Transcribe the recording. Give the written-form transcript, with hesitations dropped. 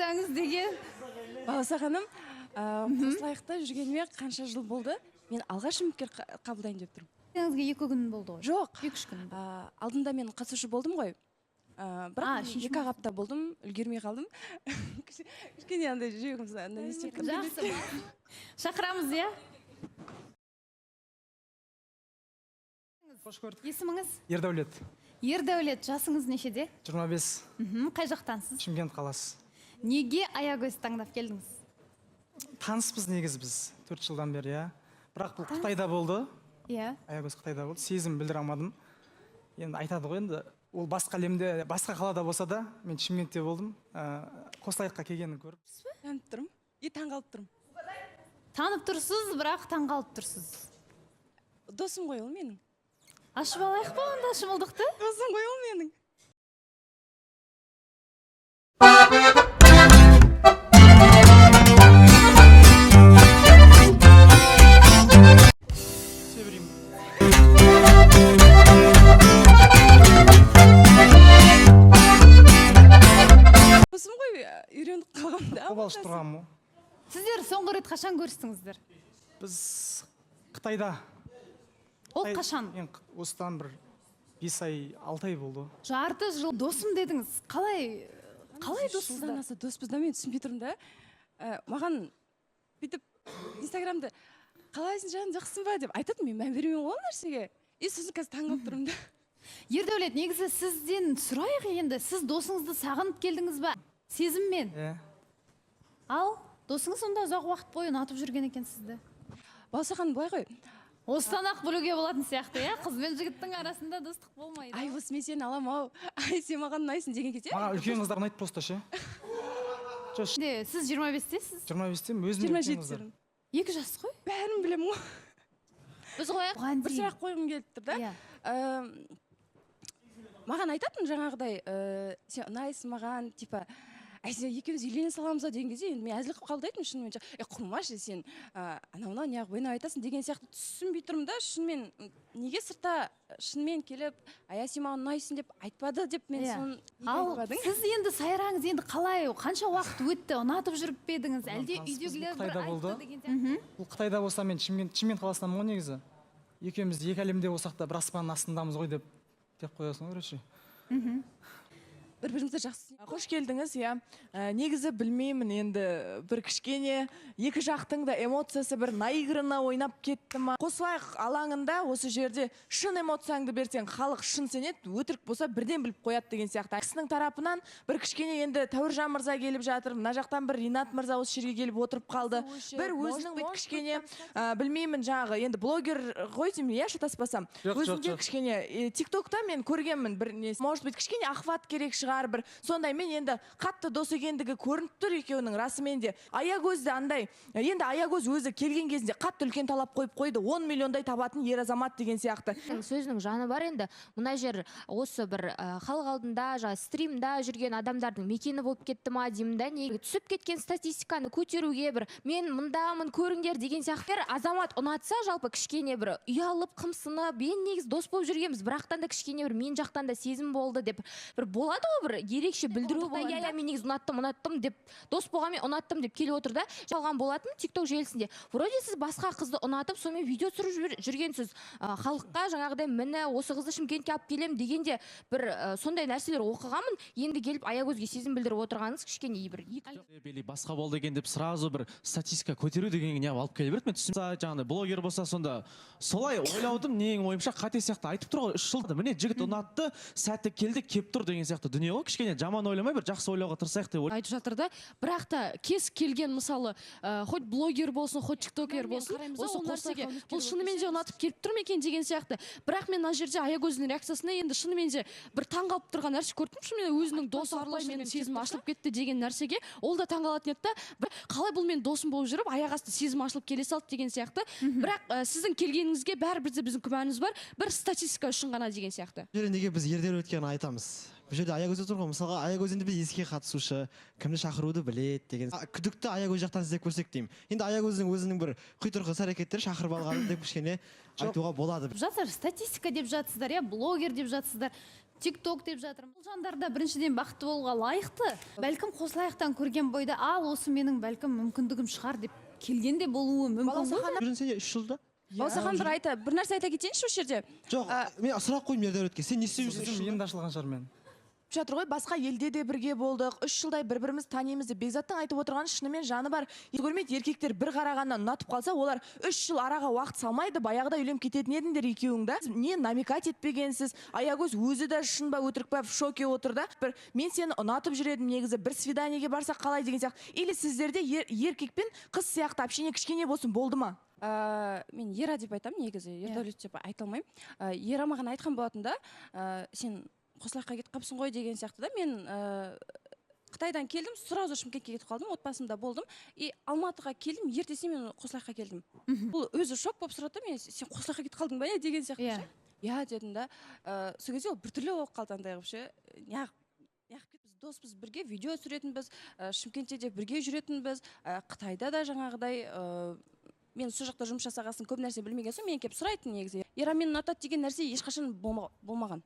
Реакцияңыз деген. Балауса ханым, қосылайықта жүргеніме қанша жыл болды? Мен алғаш үміткер қабылдайын деп тұрмын. Сіңізге 2 күн болды ғой? Жоқ. 2-3 күн. Алдында мен қатысушы болдым ғой. Бірақ 2 апта болдым, үлгермей қалдым. Кішкене андай жүрегім андай не істеп тұр. Жақсы. Шақырамыз, иә? Қош көрдік. Есіміңіз? Ердәулет. Ердәулет, жасыңыз нешеде? 25. Қай жақтансыз? Шымкент қаласы. Неге Аягөз таңдап келдіңіз? Таныспыз негізі біз 4 жылдан бері, иә. Бірақ бұл Қытайда болды. Иә. Аягөз Қытайда болды. Сезім білдіре алмадым. Енді айтады ғой енді, ол басқа әлемде, басқа қалада болса да, мен Шымкентте болдым. Қосылайыққа келгенін көріп. Танып тұрмын. И таңғалып тұрмын. Танып тұрсыз, бірақ таңғалып тұрсыз. Досым ғой ол менің. Ашып алайық па онда шымылдықты? Досым ғой ол менің. Досым ғой, үйреніп қалғам да. Қобалжып тұрғаным ғой. Сіздер соңғы рет қашан көрістіңіздер? Біз Қытайда. Ол қашан? Мен осыдан бір 5 ай, 6 ай болды. Жарты жыл досым дедіңіз. Қалай доссыздар? Жылдан аса доспыз да, мен түсінбей тұрмын да. Маған бүйтіп Инстаграмда қалайсың жаным, жақсысың ба деп айтады, мен мән бермеймін ғой ол нәрсеге. И сосын қазір таңғалып тұрмын да. Ердәулет, негізі сізден сұрайық енді, сіз досыңызды сағынып келдіңіз ба? Сезіммен. Иә. Ал досыңыз онда ұзақ уақыт бойы ұнатып жүрген екен сізді. Балауса ханым, былай ғой. Осыдан ақ білуге болатын сияқты, иә? Қыз бен жігіттің арасында достық болмайды. Ай, осы мен сені алам ау. Ай, сен маған ұнайсың деген кезде. Маған үлкен қыздар ұнайды просто ше. Жоқ, Сіз 25-тесіз? 25-темін, өзім үлкен қыздар. 27-темін. 2 жас қой. Бәрін білемін ғой. Біз қояйық. Бір сұрақ қойғым келіп тұр да. Маған айтатын жаңағыдай, сен ұнайсың маған, типа, әй, сен екеуміз үйлене саламыз ба деген кезде, енді мен әзіл қылып қабылдайтынмын шынымен. Құрмашы сен, анау мынау неғып ойнап айтасың деген сияқты түсінбей тұрмын да, шынымен неге сыртта шынымен келіп, ая, сен маған ұнайсың деп айтпады деп мен соны неге Ал айтпадың? сіз енді сайраңыз, енді қалай, қанша уақыт өтті, ұнатып жүріп пе едіңіз, әлде үйдегілер бір айтты деген сияқты? Бұл Қытайда болса, мен Шымкент қаласынанмын ғой негізі. Екеуміз екі әлемде болсақ та бір аспанның астындамыз ғой деп қоясың ғой, короче. Бір-бірімізді жақсы. Қош келдіңіз, иә. Негізі білмеймін енді, бір кішкене екі жақтың да эмоциясы бір наигранно ойнап кетті ма? Қосылайық алаңында осы жерде шын эмоцияңды берсең, халық шын сенеді, өтірік болса бірден біліп қояды деген сияқты. Кісінің тарапынан бір кішкене енді Тәуіржан мырза келіп жатыр, мына жақтан бір Ринат мырза осы жерге келіп отырып қалды. Бір өзінің бит кішкене, білмеймін жаңағы, енді блогер ғой деймін, иә, шатаспасам. Өзінде кішкене TikTokта мен көргенмін бір несі. Может быть, кішкене охват керек шығар бір. Сондай мен енді қатты дос екендігі көрініп тұр екеуінің расымен де. Аягөз де андай, енді Аягөз өзі келген кезінде қатты үлкен талап қойып қойды, 10 миллиондай табатын ер азамат деген сияқты. Сөзінің жаны бар енді. Мына жер осы бір халық алдында, жаңа стримда жүрген адамдардың мекені болып кетті ма деймін да, не түсіп кеткен статистиканы көтеруге бір мен мындамын көріңдер деген сияқты. Азамат ұнатса жалпы кішкене бір ұялып, қымсынып, мен негізі дос болып жүргенбіз, бірақтан да кішкене бір мен жақтан да сезім болды деп бір болады ғой, бір ерекше білдіру болады. Иә, мен негізі ұнаттым, ұнаттым деп, дос болғанмен ұнаттым деп келіп отыр да. Жалған болатын TikTok желісінде. Вроде сіз басқа қызды ұнатып, сонымен видео түсіріп жүргенсіз. Халыққа жаңағыдай міне осы қызды Шымкентке алып келем дегенде бір сондай нәрселер оқығанмын. Енді келіп Аягөзге сезім білдіріп отырғаныңыз кішкене бір екі. Или басқа болды екен деп сразу бір статистика көтеру дегенге не алып келе берді. Мен түсінсем, жаңағыдай блогер болса сонда солай ойлаудым, нең ойымша қате сияқты айтып тұр ғой, 3 жылда міне жігіт ұнатты, сәті келді, кеп тұр деген сияқты дүние ғой. Кішкене жаман ойламай бір жақсы ойлауға тырысайық деп айтып жатыр да. Бірақ та кез келген мысалы, хоть блогер болсын, хоть тиктокер болсын, осы нәрсеге бұл шынымен де ұнатып келіп тұр ма екен деген сияқты. Бірақ мен мына жерде Аягөздің реакциясына енді шынымен де бір таңғалып тұрған нәрсе көрдім. Шынымен өзінің досы арқылы менің сезімім ашылып кетті деген нәрсеге ол да таңғалатын еді да. Бір қалай бұл менің досым болып жүріп, аяқ асты сезім ашылып келе салды деген сияқты. Бірақ сіздің келгеніңізге бәрібір де біздің күмәніміз бар, бір статистика үшін ғана деген сияқты. Бұл жерде неге біз Ердәулеткені айтамыз? Бұл жерде Аягөз отыр ғой. Мысалға, Аягөз енді біз еске қатысушы, кімді шақыруды біледі деген. Күдікті Аягөз жақтан іздеп көрсек деймін. Енді Аягөздің өзінің бір құйтырқы іс әрекеттері, шақырып алғаны деп кішкене айтуға болады. Жатсыздар, статистика деп жатсыздар, иә, блогер деп жатсыздар, Тик Ток деп жатыр. Бұл жандар да біріншіден бақытты болуға лайықты. Бәлкім, Қосылаяқтан көрген бойда, ал осы менің, бәлкім, мүмкіндігім шығар деп келген де болуы мүмкін ғой. Жүрсің сен 3 жылда. Балсахан, бір нәрсе айта кетейінші осы жерде. Жоқ, мен сұрақ қойдым Ердәулетке: сен не істеп жүрсің 3 Сезім жылда? енді ашылған шығар мен. Жатыр ғой, басқа елде де бірге болдық, 3 жылдай бір бірімізді танимыз деп. Бекзаттың айтып отырғаны шынымен жаны бар көрмейді. Еркектер бір қарағаннан ұнатып қалса, олар 3 жыл араға уақыт салмайды, баяғыда үйленіп кететін едіңдер екеуің да. Не намекать етпегенсіз. Аягөз өзі де шын ба, өтірік па, в шоке отыр да. Бір мен сені ұнатып жүр едім негізі, бір свиданиеге барсақ қалай деген сияқты. Или сіздерде еркек пен қыз сияқты общение кішкене болсын болды ма? Мен Ера деп айтамын негізі, Ердәулет деп айта алмаймын. Ера маған айтқан болатын да, сен Қосылайыққа кетіп қалыпсың ғой деген сияқты да. Мен Қытайдан келдім, сразу Шымкентке кетіп қалдым, отбасымда болдым. И Алматыға келдім, ертесіне мен Қосылайыққа келдім. Бұл өзі шок болып сұрады да мен: «Сен Қосылайыққа кетіп қалдың ба, не?» деген сияқты ше. «Иә», — дедім да. Сол кезде ол біртүрлі болып қалды, андай қылып ше, неғып біз доспыз, бірге видео түсіретінбіз, Шымкентте де бірге жүретінбіз, Қытайда да жаңағыдай, мен сол жақта жұмыс жасаған соң, көп нәрсе білмеген соң, мен келіп сұрайтын негізі. Ера мені ұнатады деген нәрсе ешқашан болмаған.